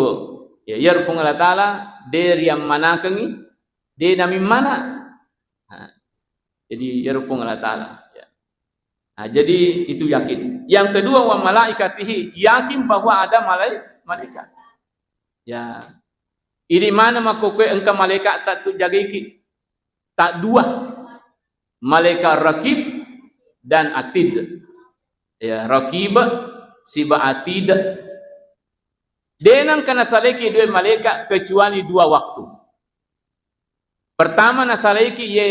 ya, iyaro Puang Allah Ta'ala, de' riammanakengi, de' namimmana. Nah, jadi iyaro Puang Allah Ta'ala, ya. Nah, jadi itu yakin. Yang kedua, wa malaikatihi, yakin bahwa ada malai-, malaikat. Ya. Idi mana makkokkoe engka malaika'ta tu jagaiki? Taddua. Malaikat Rakib dan Atid. Ya, Rakib siba Atid. De nengka nasalaiki dua malaikat kecuali dua waktu. Pertama nasalaiki ye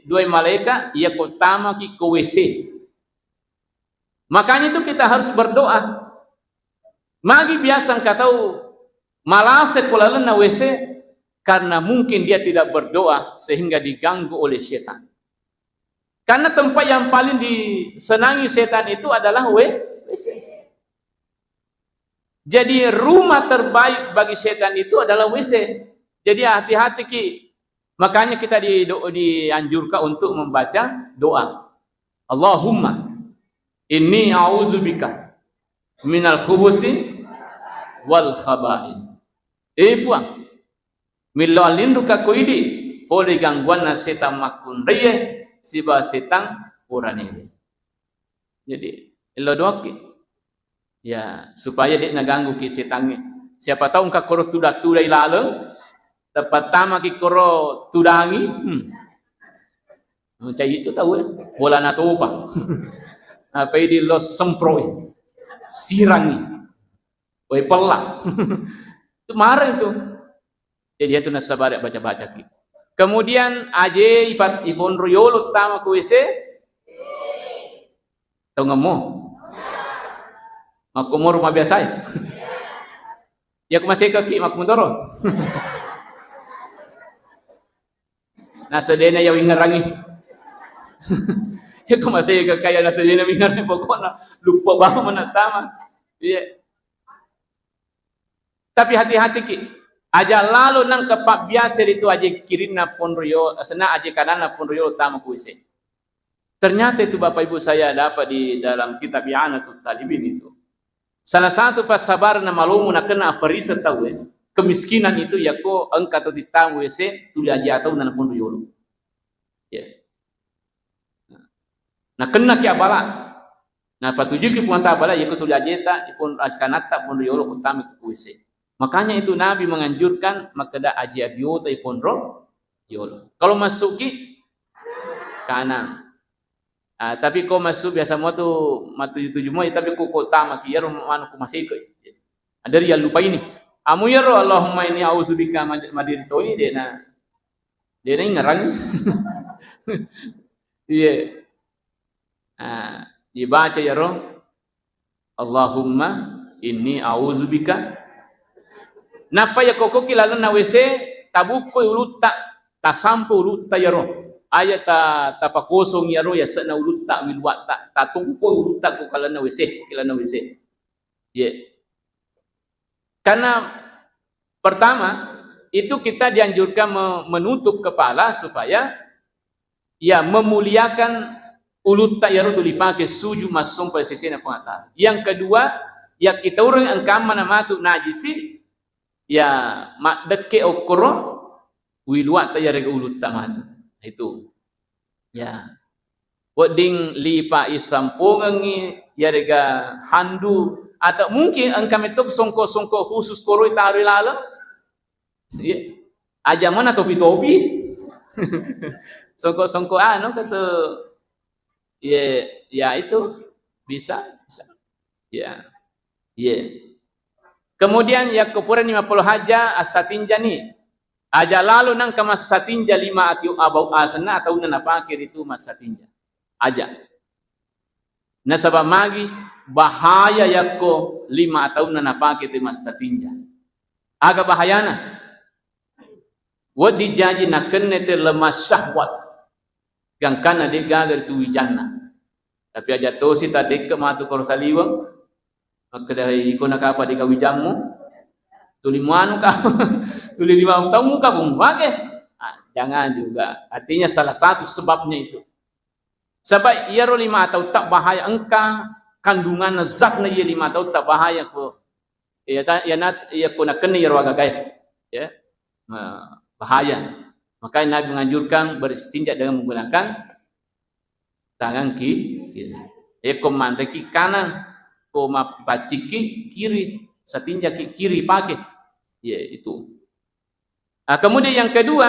dua malaikat, iya ko tamaki ko W C. Makanya itu kita harus berdoa. Magi biasa engka tau malase ko lalenna W C karena mungkin dia tidak berdoa sehingga diganggu oleh setan. Karena tempat yang paling disenangi setan itu adalah W-, W C. Jadi rumah terbaik bagi setan itu adalah W C. Jadi hati-hati ki. Makanya kita di-, do-, dianjurkan untuk membaca doa. Allahumma inni a'udzubika minal khubusi wal khaba'is. Eh Fuang, millau allinruka ko idi pole gangguanna setang makkunraie siba setang poranire. Jadi, ello doakki. Ya, supaya de' naganggu ki setangnge. Siapa tahu engka koro tuda-tudai laleng, tepattamaki koro tudangi, hmm. Macam itu tahu ya, bola natopa. Apa ini lo semproi, sirangi, oi pella. Itu marah itu. Jadi itu nasabari baca-baca ki. Kemudian aje ipat iponro yolo tama ku W C. Tau ngemmo. Makkomoro mabiasai. Ya ku masih kaki makkomoro. Nasedena ya wingerangi. Ya ku masih kaya nasedena wingerangi pokokna lupa banget mana tama. Iya. Tapi hati-hati ki, aja lalo nang kepabbiasa ritu aje kirinna ponroyo, sena aje kadanna ponroyo tama ku W C. Ternyata itu Bapak Ibu saya dapat di dalam kitab I'anatut Talibin itu. Salah satu passabaran malomo nakena afarisa tau, eh, kemiskinan itu yako engka to titamu W C tuli aje atau nana ponroyo. Ya. Nakennaki abala. Napatujuki Puang Ta'ala abala, yako tuli ajeta, ipun askanatta pun riolo kutami ku W C. Makanya itu Nabi menganjurkan makkeda aji abiota ipun ro yolo. Kalau masuk ki kanan. Ah, tapi ko masuk biasa mo tu matuju-tuju mo, tapi ko kota maki yaro manu ku masiko. Ada yang lupa ini. Amu yaro Allahumma inni a'udzubika mad-, madiri toni dena. Dena ingerang. Iya. Ah, dibaca yaro Allahumma inni a'udzubika. Nappa ya kokoki lalenna W C, tabukkoi ulutta, tasampo ulutta yaro. Aja ta-, tapakosong yaro ya sena ulutta, wiluatta, tatungkoi ulutta ko kalenna W C, ko kalenna W C. Ye. Karena pertama, itu kita dianjurkan me-, menutup kepala supaya ya memuliakan ulutta yaro tuli pake suju massompa sesena Puang Ta'ala. Yang kedua, ya kita orang engkamma namatu najisi, ya maddekke okkoro wiluatta yarega ulutta matu. Itu. Ya. Wedding lipa isampongengi yarega handu atau mungkin engka metto songko-songko khusus koroi taroi laleng. Iya. Aja mana topi-topi. Songko-songko anu kata, ya, ya itu bisa, bisa. Ya. Iya. Kemudian yakko purani mappolo haja assatinjani. Aja lalo nangka massatinja lima ati abau asenna ataunna napake ritu massatinja. Aja. Nasaba magi bahaya yakko lima ataunna napake tu massatinja. Aga bahayana? Wedding jaji nakenne te lemah syahwat. Gangkanna de gaga ritu wijanna. Tapi aja tosi tatekke matu koro saliweng. Makkeda, "Iko nakapa de gawijammu? Tuli muanu ka? Tuli lima tahun muka pun wage?" Ah, jangan juga. Artinya salah satu sebabnya itu. Sebab iyaro lima tahun tak bahaya engka kandunganna zatna iya lima tahun tak bahaya ko. Iya ta-, iya nat-, iya ko nakenna iyaro agagae. Ya. Nah, bahaya. Makanya Nabi menganjurkan beristinja dengan menggunakan tangan ki-, kiri. Yekko manreki kanang, ko mapaccikki kiri, satinjaki kiri pake. Ye, itu. Ah, kemudian yang kedua,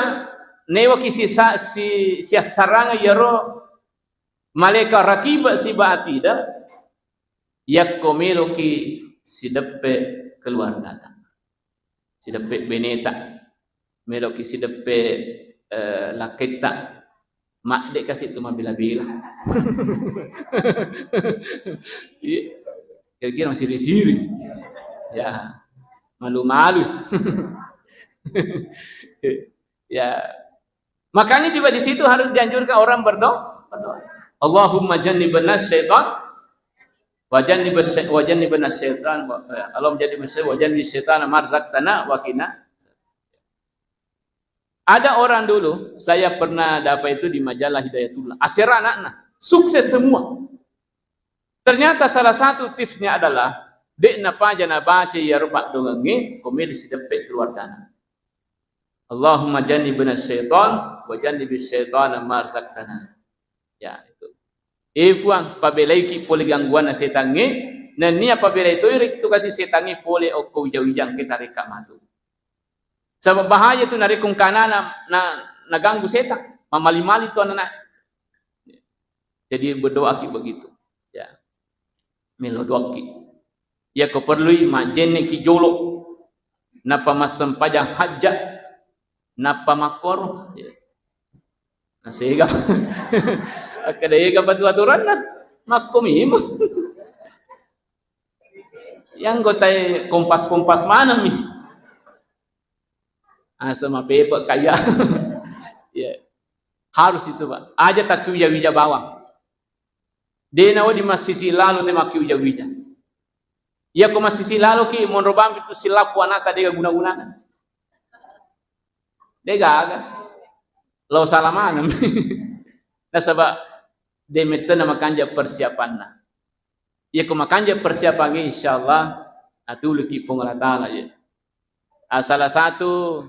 newaki sisa-, si-, siassarang yaro malaika Raqib siba Atid, yakko meloki sideppe keluargata. Sideppe beneta. Meloki sideppe, eh, lakketta. Madde kasi tu mabela-bela. Iya. Kira-kira masih siri-siri. Ya. Malu-malu. Ya. Makanya juga di situ harus dianjurkan orang berdo-, berdoa. Allahumma jannibna syaitan wa jannibas sy-, wa jannibna syaitan wa, eh, Allahumma jannibna syaitan wa jannibis syaitana ma razaqtana wa qina. Ada orang dulu, saya pernah dapat itu di majalah Hidayatullah. Asera anakna, sukses semua. Ternyata salah satu tipsnya adalah, de' napaja nabaca iyaro paddongengnge, ko meli sideppe keluargana. Allahumma jannibna syaitan wa jannibis syaitana ma razaqtana. Ya, itu. Eh, Puang, pabelaiki pole gangguanna setangnge, nennia pabelai toi ritu kasi setangnge pole okko wija-wijang kita rekka matu. Sebab bahaya tu narekko engkana na, na, naganggu setang, mamali-mali tu anak-anak. Jadi berdoaki begitu. Ya. Melo doaki. Yako perlui majenneki jolo. Nappa massempajang hajjat. Nappa makkoro. Ya. Nasega. Akkeda ega patu aturanna. Makko mimo. Yang anggota kompas-kompas maneng mi. Asa mapepe kaya. Ya. Harus itu, Pak. Aja takki wija-wija bawang. De' nawedding massisi lalo te makki wija-wija. Iya ko massisi lalo ki monro bampi tu silappu anata dega guna-gunana. Dega aga. Lo salah maneng. Nasaba de' mettena makanja persiapanna. Iya ko makanja persiapangnge, insyaallah atuluki Puang Allah Taala, ya. Ah, salah satu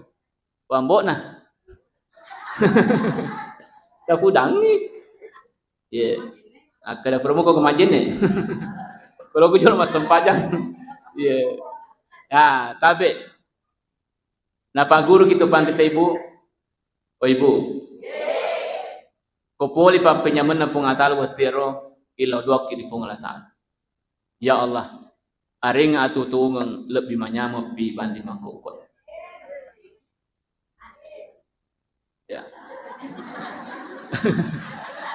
wambo'na. Tafudangngi. Iya. Akkeda promo ko majenne. Kalau ku jolo massempajang. Iya. Ya, tabe. Napagguruki tu panrita ibu, "O ibu, ko pole pappenyamenna Puang Allah Taala wettu ero, illau doakki ri Puang Allah Taala. Ya Allah, arengnga atuo tongeng lebbi manyameng pi banding makkokkoe." Ya.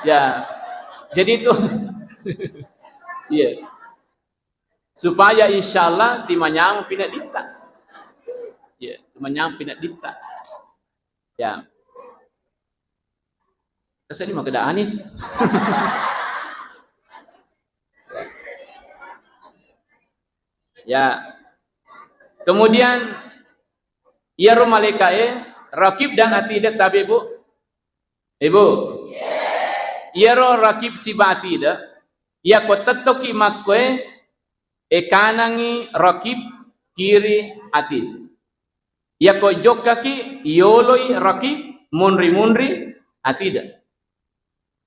Ya. Jadi itu. Iya. Supaya insyaallah timanyameng pinedditta. Ya, timanyameng pinedditta. Ya. Kasani makkeda Anis. Ya. Kemudian iyaro malaika'e Raqib dan Atid, tabe, Bu. Ibu. Iyaro Raqib siba Atid, iyako tettoki makkoe, e kanangi Raqib, kiri Atid. Iyako jokkaki, yoloi Raqib, munri-munri Atid.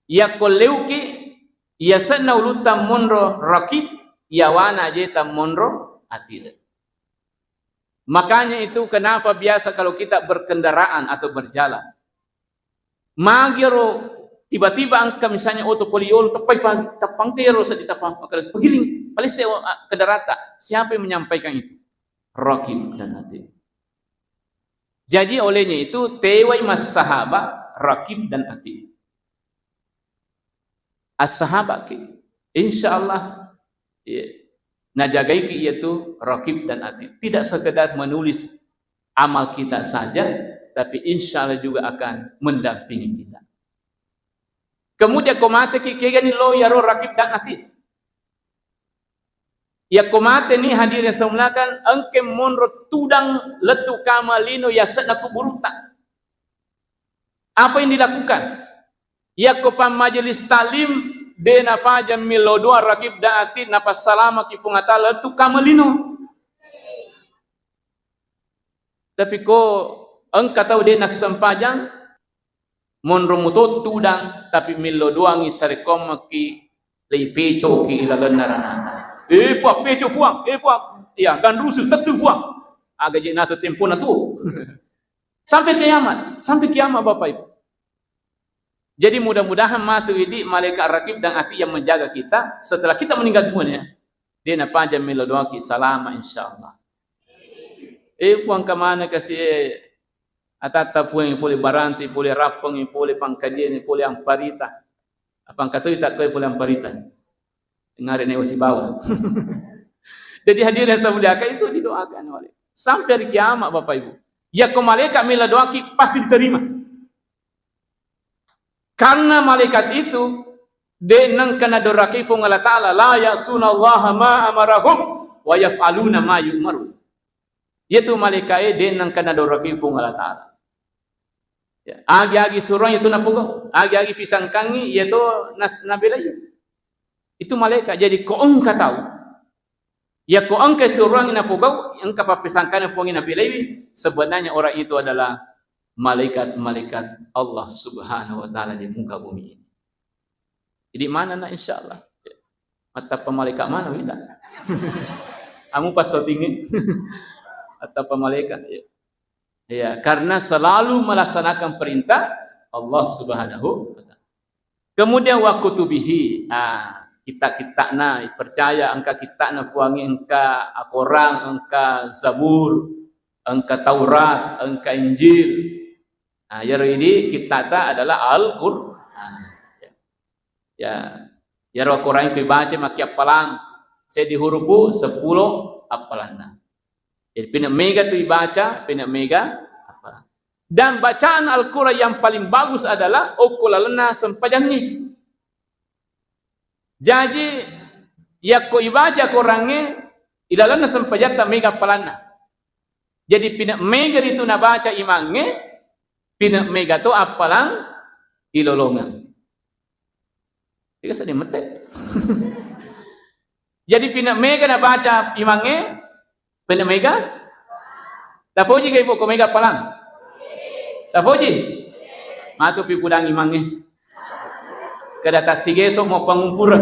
Iyako leuki, iyasenna ulutta monro Raqib, yawana ajeta monro Atid. Makanya itu kenapa biasa kalau kita berkendaraan atau berjalan, magiro tiba-tiba engka misalnya oto pole yolo, teppai pa-, tappangka yolo seddi tappa-, pagiring, palesse, ah, kendaratta. Siapa yang menyampaikan itu? Raqib dan Atid. Jadi olehnya itu tewai massahaba Raqib dan Atid. As-sahabaki. Insyaallah, iya, najagaiki iyatu Raqib dan Atid. Tidak sekedar menulis amal kita saja, tapi insyaallah juga akan mendampingi kita. Kemudian ko mateki, kegani lo iyaro Raqib dan Atid. Yakko mateni, hadirin yang saya muliakan, engke monro tudang lettu kama lino yasenna kuburutta. Apa yang dilakukan? Yakko pammajelis taklim, de napaja millau doa Raqib dan Atid, napassalamaki Puang Allah Taala lettu kama lino. Tapi ko engka tau de nassempajang, monro muto tudang, tapi millau doangi sarekkommeki Lei fecoki ilalenna ranata. Eh, Puang, feco, Puang. Eh, Puang. Iya, ganrusu, tettu, Puang. Aga je nasa tempona tu. Sampai kiamat, sampai kiamat, Bapak Ibu. Jadi, mudah-mudahan matu idi malaikat Rakib dan Atid yang menjaga kita setelah kita meninggal dunia. Dia napaja melo doaki salama, insyaallah. Eh, Puang, kemana kasih, eh, atatta Puang, pole Baranti, pole Rappeng, pole Pangkajene, pole Amparita. Apa engka toi takkoe pole Amparita. Ngare newa sibawa. Jadi, hadirin yang saya muliakan, itu didoakan oleh. Sampai hari kiamat, Bapak Ibu. Yakko malaikat melo doaki, pasti diterima. Karena malaikat itu, de nengka nadoraki Puang Allah Ta'ala, "La ya'sunallaha ma amarahum wa yaf'aluna ma yu'marun." Iyatu malaikae de nengka nadoraki Puang Allah Ta'ala. Ya, agi-agi suruang itu napogau, agi-agi pisangkangi iyatu nas-, nabelai. Itu malaikat. Jadi, ko engka tau, yakko engka suruang napogau, engka pappisangkana Puang nabelaiwi, sebenarnya orang itu adalah malaikat-malaikat Allah Subhanahu wa Ta'ala di muka bumi ini. Jadi, mana nak, insyaallah. Mattappa malaikat mana wita? Amu pas syuting. Mattappa malaikat. Ya. Ya, karena selalu melaksanakan perintah Allah Subhanahu wa Ta'ala. Kemudian, wa kutubihi, ah, kitta-kittana, percaya engka kittana Puangnge, engka Al-Quran, engka Zabur, engka Taurat, engka Injil. Nah, iyaro idi kittata adalah Al-Quran. Ya. Iyaro Al-Quran ku ibaca maki appalang, seddi hurupu, seppulo appalanna. Jadi, pina mega tu ibaca, pina mega appalang. Dan bacaan Al-Quran yang paling bagus adalah okko lalenna sempajangnge. Jaji, yakko ibaca Qurangnge, ilalenna sempajatta mega appalanna. Jadi, pina mega ritu nabaca imangnge, pina mega to appalang ilolongeng. Tiga seddi mette. Jadi, pina mega nabaca imangnge, pina mega. Tapoji ga ibu ko mega appalang? Tapoji? Matu pi pudang imangnge. Kada tassigeso mo pangumpura.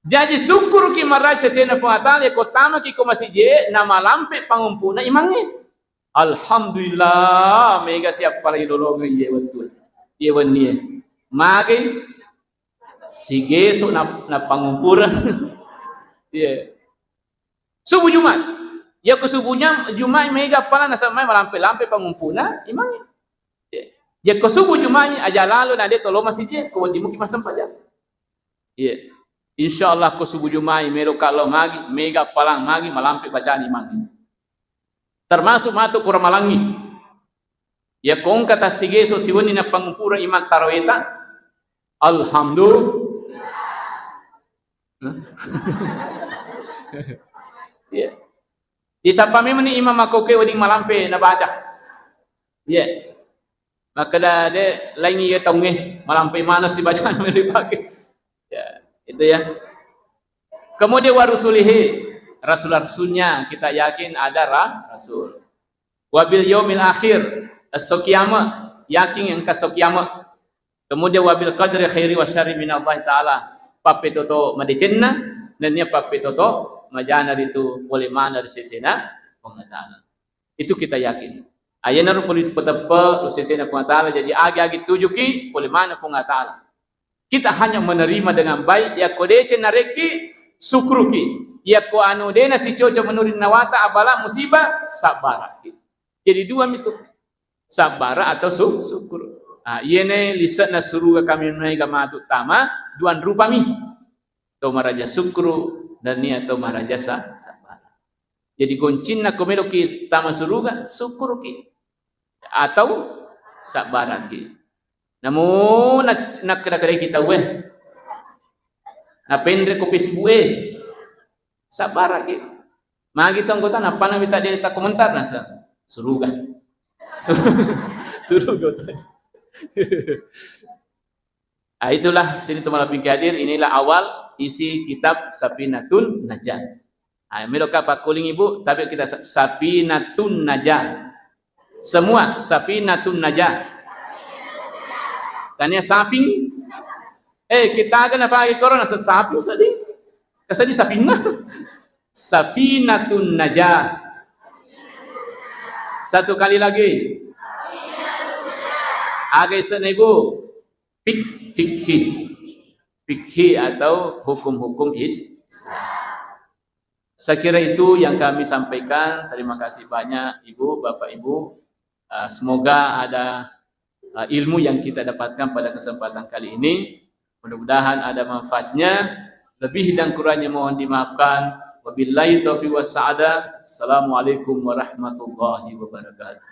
Jaji, sukkuruki maraja sesena Puang Allah Ta'ala, ko tamaki ko masijie, namalampe pangumpuna imangnge. Alhamdulillah, mega siappa lagi lolongeng iye wettu. Iye wennie. Magi sigeso na, na pangumpura. Iye. Subuh Jumat. Yakko subuh nyam-, Jumat mega appalang nasaba mai malampe-lampe pangumpuna imangnge. Iye. Yakko subuh Jumat aja lalo na de tolo masijie, ko wedding muki massempajang. Iya. Insya Allah ko subuh Jumai melo ka lao magi, mega appalang magi, malampe bacani magi. Termasuk matu ko Ramalangi. Iya ko engka tassigeso siwenni nappangumpura imang taraweta. Alhamdulillah. Hah? Iya. Disappa memang ni imang makkokkoe wedding malampe nabaca. Iya. Makkeda de laingi iye taungnge, malampe maneng sibacana melo ipake. Ya, itu ya. Kemudian wa rusulihi, rasul-rasulnya kita yakin ada ra-, rasul. Wa bil yaumil akhir, esso kiamat, yakin engka esso kiamat. Kemudian wa bil qadri khairi wa syarri minallahi ta'ala, pappetoto madecenna nennia pappetoto majana ritu pole maneng ri sesena Puang Allah Ta'ala. Itu kita yakin. Ayenaro perlu diteppe-teppe ri sesena Puang Allah Ta'ala. Jadi agi-agi tujuki pole maneng Puang Allah Ta'ala. Kita hanya menerima dengan baik. Yakko deceng narekki, syukuruki. Yakko anu de nasicoco menurut nawata, abala, musibah, sabbaraki. Jadi dua mitu. Sabbara atau su-, syukur. Ah, iyene lise'na suruga kami maega matu tama, duang rupami. To maraja syukuru nennia to maraja sa-, sabbara. Jadi goncinna ko meloki tama suruga, syukuruki atau sabbaraki. Namu na-, nakkeda-kedaki tauwe, napenre ko Facebook e, sabbaraki. Magi to anggota napana mita de takomentar nasa suruga. Suruga. Ah, itulah sini teman laping hadir, inilah awal isi kitab Safinatun Najah. Ah, melo ka pakkuling ibu, tapi kita sa-, Safinatun Najah. Semua Safinatun Najah. Tania saping. Eh, kita akan apa ke korona saping sedih. Kesedi saping. Safinatun najah. Satu kali lagi. Aga isena, Ibu? Fik-, fikhi. Fikhi atau hukum-hukum is-, Islam. Saya kira itu yang kami sampaikan. Terima kasih banyak, Ibu, Bapak, Ibu. Uh, semoga ada, uh, ilmu yang kita dapatkan pada kesempatan kali ini. Mudah-mudahan ada manfaatnya. Lebih dan kurangnya mohon dimaafkan. Wabillahi taufiq wassa'adah. Assalamualaikum warahmatullahi wabarakatuh.